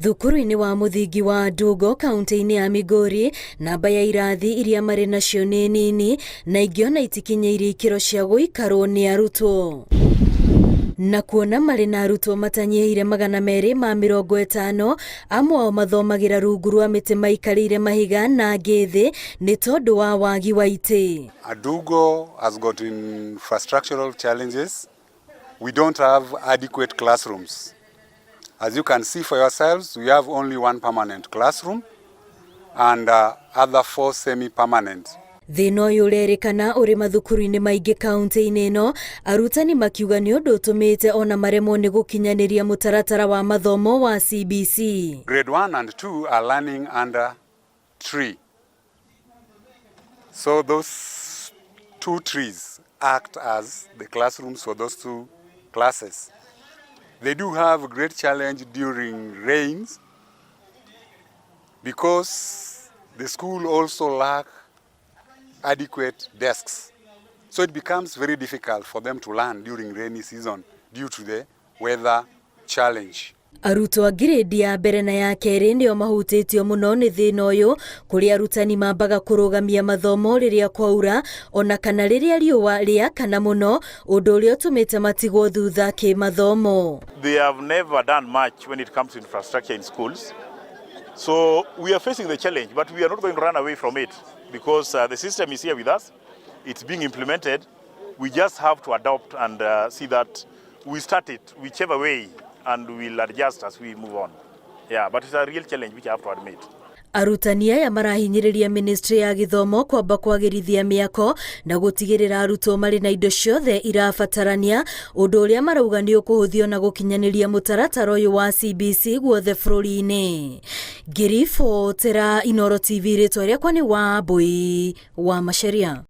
Thukuru-inĩ wa mũthingi wa Ndungo kaunti-inĩ ya Migori, namba ya irathi iria marĩ nacio nĩ nini na ingĩ ona itikinyĩirie ikĩro cia gũikarwo nĩ arutwo. Na kuona marĩ na arutwo matanyihĩire 250, amwe ao mathomagĩra rungu rwa mĩtĩ maikarĩire mahiga na angĩ thĩ nĩ tondũ wa wagi wa itĩ. Adugo has got infrastructural challenges. We don't have adequate classrooms. As you can see for yourselves, we have only one permanent classroom and other four semi-permanent. Thĩna ũyũ ũrerĩkana ũrĩ mathukuru-inĩ maingĩ kaunti-inĩ ĩno, arutani makiuga nĩ ũndũ ũtũmĩte ona maremwo nĩ gũkinyanĩria mũtaratara wa mathomo wa CBC. Grade 1 and 2 are learning under tree. So those two trees act as the classrooms for those two classes. They do have a great challenge during rains because the school also lack adequate desks. So it becomes very difficult for them to learn during rainy season due to the weather challenge. Arutwo a ngirĩndi ya mbere na ya kerĩ nĩo mahutĩtio mũno nĩ thĩna ũyũ, kũrĩa arutani mambaga kũrũgamia mathomo rĩrĩa kwaura ona kana rĩrĩa riũa rĩakana mũno, ũndũ ũrĩa ũtũmĩte matigwo thutha kĩmathomo. They have never done much when it comes to infrastructure in schools. So we are facing the challenge, but we are not going to run away from it because the system is here with us. It's being implemented. We just have to adopt and see that we start it whichever way and we'll adjust as we move on. Yeah, but it's a real challenge which I have to admit. Arutani aya marahinyĩrĩria ministry ya gĩthomo kwamba kwagĩrithia mĩako na gũtigĩrĩra arutwo marĩ na indo ciothe irabatarania, ũndũ ũrĩa marauga nĩ ũkũhũthio na gũkinyanĩria mũtaratara ũyũ wa CBC guothe bũrũri-inĩ. Ngĩribotera Inooro TV, rĩtwa rĩakwa nĩ Wambui wa Macharia.